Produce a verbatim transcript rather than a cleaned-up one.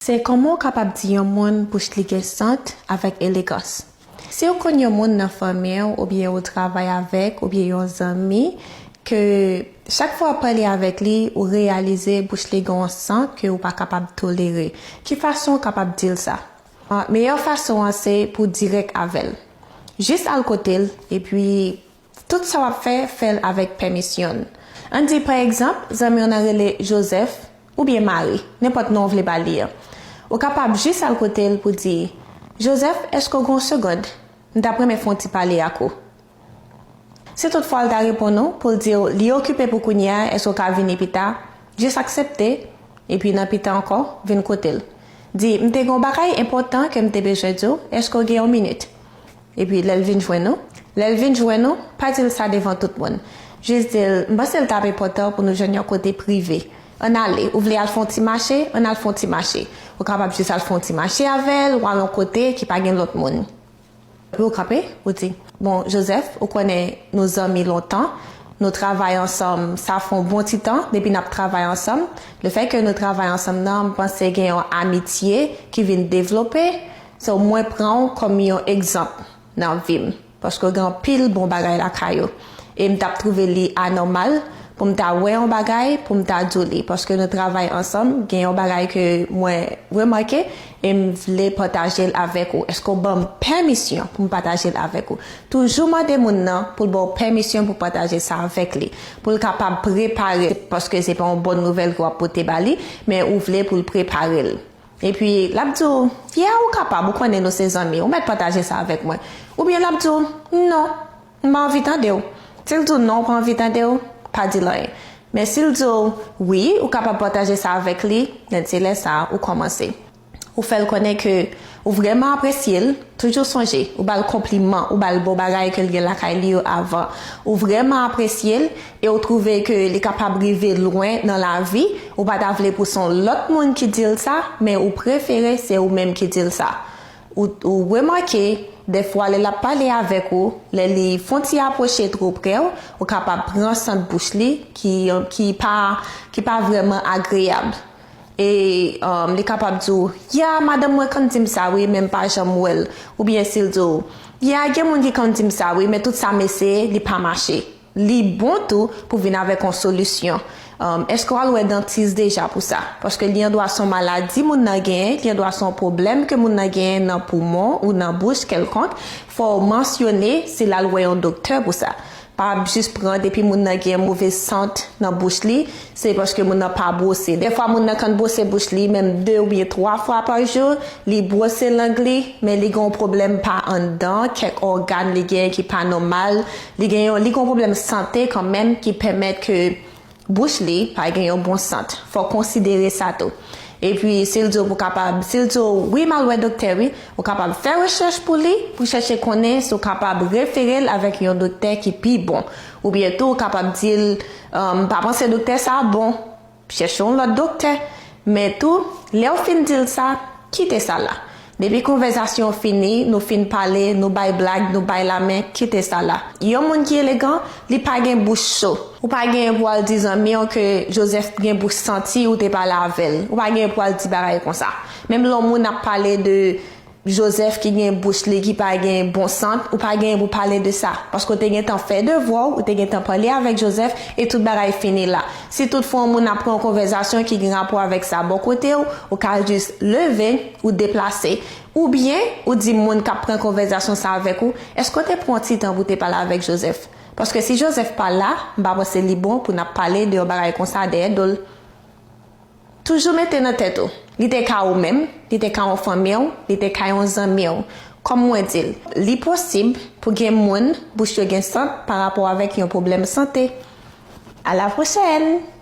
Se kòman w kapab di yon moun bouch li gen sant avèk elegans. Si w konn yon moun nan fanmi w oubyen ou travay avèk oubyen yon zanmi ke chak fwa w ap pale avèk li, ou reyalize bouch li gen yon sant ke ou pa kapab tolere, ki fason w kapab di l sa? Ah, meyè fason an se pou dirèk avè l. Jis al kote l, epi tout sa w ap fè, fè l avèk pèmisyon l. Ann di, pa egzanp, zanmi w nan rele Joseph oubyen Mari, nenpòt non w vle ba li an. Ou kapab jis al kote l pou di, Joseph, èske w gen yon segonn? M t ap renmen fè yon ti pale ak ou. Si toutfwa l ta reponn ou pou l di w li okipe pou kounye a, èske w ka vini pita, jis aksepte, epi nan pita ankò, vin kote l. Di, m te gen yon bagay enpòtan ke m te bezwen di w, èske w gen yon minit? Epi lè l vin jwenn ou, lè l vin jwenn ou, pa di l sa devan tout moun. Jis di l, m panse l t ap enpòtan pou nou jwenn yon kote prive. Ann ale, ou vle al fè yon ti mache, ann al fè yon ti mache. Ou kapab jis al fè yon ti mache avè l, ou al yon kote ki pa gen lòt moun. Epi ou kanpe, ou di, bon, Joseph, ou konnen nou zanmi lontan, nou travay ansanm, sa fè yon bon ti tan depi n ap travay ansanm. Lefètke nou travay ansanm nan, m panse gen yon amitye ki vin devlope. So, mwen pran w kòm yon egzanp nan vi m, paske w gen anpil bon bagay lakay ou. E m t ap twouve li anòmal pou m ta wè yon bagay, pou m ta di w li, paske nou travay ansanm, gen yon bagay ke mwen remake e m vle pataje l avèk ou. Èske w ban m pèmisyon pou m pataje l avèk ou? Toujou mande moun nan pou l ba w pèmisyon pou pataje sa avèk li, pou l kapab prepare, paske se pa yon bòn nouvèl ke w ap pote ba li, men ou vle pou l prepare l. Epi, l ap di w, yeah, ou kapab, ou konnen nou se zanmi, ou mèt pataje sa avèk mwen. Oubyen l ap di w, non, m pa anvi tande w. Si l di w non, ou pa anvi tande w, pa di l anyen. Men si l di w wi, ou kapab pataje sa avèk li, then se lè sa a ou kòmanse. Ou fè l konnen ke ou vrèman apresye l, toujou sonje, ou ba l konpliman, ou ba l bon bagay ke l gen lakay li yo avan. Ou vrèman apresye l e ou twouve ke li kapab rive lwen nan lavi, ou pa ta vle pou se yon lòt moun ki di l sa, men ou prefere se ou menm ki di l sa. Ou, ou remake, dèfwa lè l ap pale avèk ou, lè li fè yon ti apwoche twò prè w, ou kapab pran sant bouch li ki, ki pa, ki pa vrèman agreyab. E um, li kapab di w, ya, madanm mwen konn di m sa wi, men m pa janm wè l. Oubyen si l di w, ya, gen moun ki konn di m sa wi, men tout sa m eseye, li pa mache. Li bon tou pou vin avèk yon solisyon. Um, èske w al wè dantis deja pou sa? Paske li andwa se yon maladi moun nan genyen, li andwa se yon pwoblèm ke moun nan genyen nan poumon ou nan bouch kèlkonk. Fò w mansyone si l al wè yon doktè pou sa. Pa ap jis pran depi moun nan gen move sant nan bouch li, se paske moun nan pa bwose. Dèfwa moun nan konn bwose bouch li menm de oubyen twa fwa pa jou, li bwose lang li, men li gen yon pwoblèm pa anndan, kèk ògàn li gen ki pa nòmal, li gen yon, li gen yon pwoblèm sante kanmenm ki pèmèt ke bouch li pa gen yon bon sant. Fò w konsidere sa tou. Epi, si l di w pou kapab, si l di w, wi, m al wè doktè, wi, ou kapab fè rechèch pou li, pou chèche konnen si w kapab refere l avèk yon doktè ki pi bon. Oubyen tou, ou kapab di l, m pa panse doktè sa a bon, chèche yon lòt doktè. Men tou, lè w fin di l sa, kite sa la. Depi konvèsasyon fini, nou fin pale, nou bay blag, nou bay lamen, kite sa la. Yon moun ki elegan, li pa gen bouch cho. Ou pa genyen pou al di zanmi w ke Joseph gen bouch santi ou te pale avè l. Ou pa genyen pou al di bagay konsa. Menm lè yon moun ap pale de Joseph ki gen bouch li ki pa gen bon sant, ou pa genyen pou pale de sa. Paske w te gentan fè devwa w, ou te gentan pale avèk Joseph, e tout bagay fini la. Si toutfwa yon moun ap pran yon konvèsasyon ki gen rapò avèk sa bò kote w, ou ka jis leve, ou deplase. Oubyen, ou di moun k ap pran konvèsasyon sa avèk ou, èske w te pran yon ti tan pou w te pale avèk Joseph? Paske si Joseph pa la, m pa panse li bon pou n ap pale de yon bagay konsa dèyè do l. Toujou mete nan tèt ou, li te ka ou menm, li te ka yon fanmi w, li te ka yon zanmi w. Kòm mwen di l, li posib pou gen moun bouch yo gen sant pa rapò avèk yon pwoblèm sante. A la pwochèn!